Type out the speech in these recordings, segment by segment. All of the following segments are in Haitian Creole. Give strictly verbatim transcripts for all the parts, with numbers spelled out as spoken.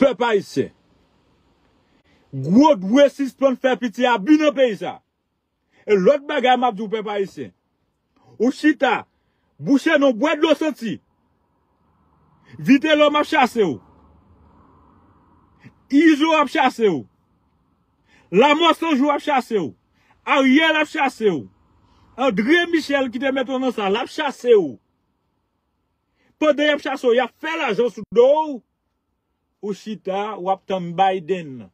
Pèp ayisyen, gwo dwe sispann fè piti abi nan peyi sa. E lòt bagay m ap di w, pèp ayisyen, ou chita, bouche non, bwè dlo santi. Vitelòm ap chase w. Izo ap chase w. Lamò Sanjou ap chase w. Ariel ap chase w. André Michel ki te mete w nan sa, l ap chase w. Pandan y ap chase w, y ap fè lajan sou do w. Ou chita, w ap tann Biden.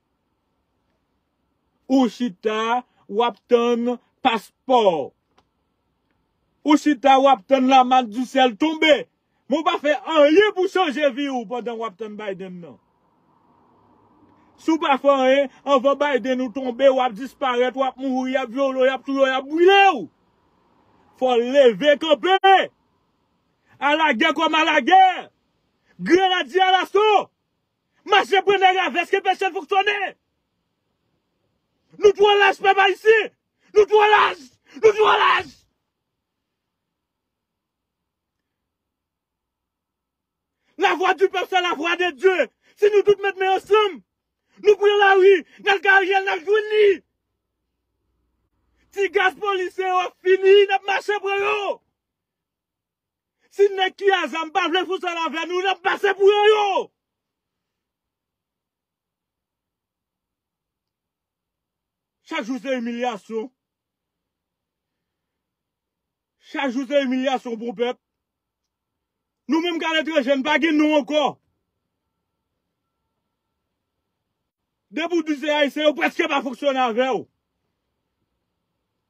Ou chita, w ap tann paspò. Ou chita, w ap tann lamann di syèl tonbe. Men w pa fè anyen pou chanje vi w pandan w ap tann Biden nan. Si w pa fè anyen, anvan Biden ou tonbe, w ap disparèt, w ap mouri, y ap vyole w, y ap touye w, y ap brile w. Fò w leve kanpe. Alagè kòm alagè. Grenadye alaso. Mache pran nèg a vès ki pèse l fonksyone. Nou twò lach, pèp ayisyen. Nou twò lach. Nou twò lach. La voix du peuple, c'est la voix de Dieu. Si nou tout met men ansanm, nou pran lari, n al kay Ariel, n al jwenn li. Ti gaz polisye yo ap fini, n ap mache pran yo. Si nèg ki a zam pa vle fè sa avè nou, n ap pase pou yo yo. Chak jou se imilyasyon. Chak jou se imilyasyon pou pèp. Nou menm k aletranje, n pa gen non ankò. Depi w di se ayisyen, yo prèske pa fonksyone avè w.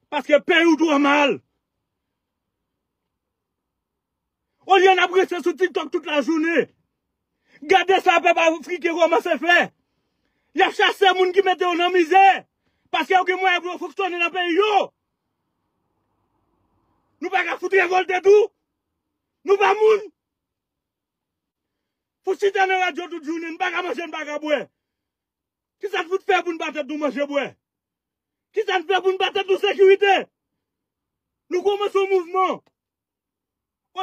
Paske peyi w twò mal. Olye n ap rete sou TikTok tout lajounen. Gade sa pèp afriken kòmanse fè. Y ap chase moun ki mete yo nan mizè. Paske yo gen mwayen pou yo fonksyone nan peyi yo. Nou pa ka fout revòlte tou? Nou pa moun? Fout chita nan radyo tout jounen, n pa ka manje, n pa ka bwè. Kisa n fout fè pou n pa tèt nou manje bwè? Kisa n fè pou n pa tèt nou sekirite? Nou kòmanse yon mouvman.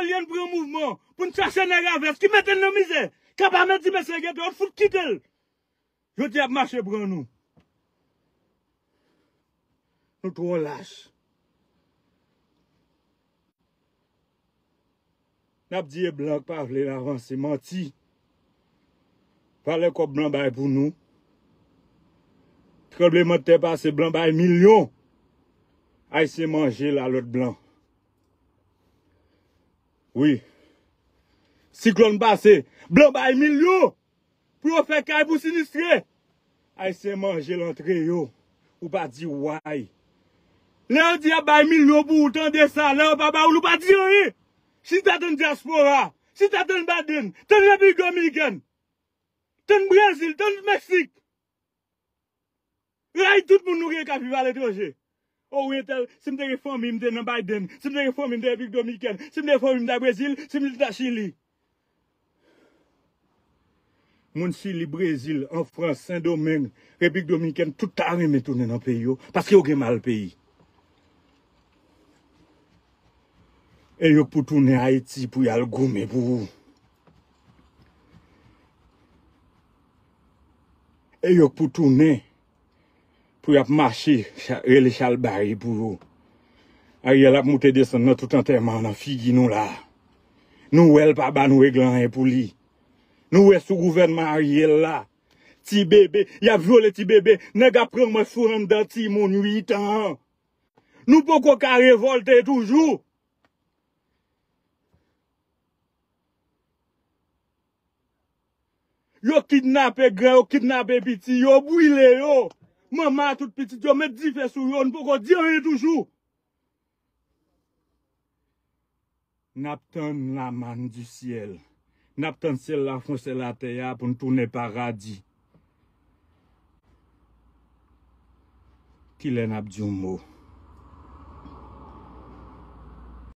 Olye n pran mouvman pou n chache nèg a vès ki mete n nan mizè, k ap amèdi mesye geto yo, n fout kite l. Jodi a ap mache pran nou. Nou twò lach. N ap di e blan k pa vle n avanse, manti. Valè kòb blan bay pou nou. Tranblemanntè pase, blan bay milyon. Ayisyen manje lalòt blan. Wi. Siklòn pase, blan bay milyon pou yo fè kay pou sinistre. Ayisyen manje l antre yo. Ou pa di way. Lè yo di y ap bay milyon pou ou, tande sa. Lè yo pa ba ou l, ou pa di anyen. Chita tann dyaspora. Chita tann Biden. Tann Repiblik Dominikèn. Tann Brezil. Tann Meksik. Rayi tout moun nou gen k ap viv aletranje. O wi, entèl, si m te gen fanmi, m te nan Biden. Si m te gen fanmi, m te Repiblik Dominikèn. Si m te gen fanmi, m ta Brezil. Si m te ta Chili. Moun Chili, Brezil, an Frans, Sendomeng, Repiblik Dominikèn, tout ta renmen tounen nan peyi yo, paske yo gen mal peyi. E yo k pou tounen Ayiti pou y al goumen pou ou. E yo k pou tounen pou y ap mache, cha-, rele chalbari pou yo. Ariel ap moute desann nan tout antèman nan figi nou la. Nou wè l pa ba nou regle anyen pou li. Nou wè sou gouvènman Ariel la, ti bebe, y ap vyole ti bebe, nèg ap pran mwen sou anndan timoun uit an. Nou poko ka revòlte toujou. Yo kidnape gran, yo kidnape piti, yo brile yo. Manman a tout pitit yo, met dife sou yo, n poko di anyen toujou. N ap tann lamann di syèl. N ap tann syèl la fwonse latè a pou n tounen paradi. Kilè n ap di yon mo?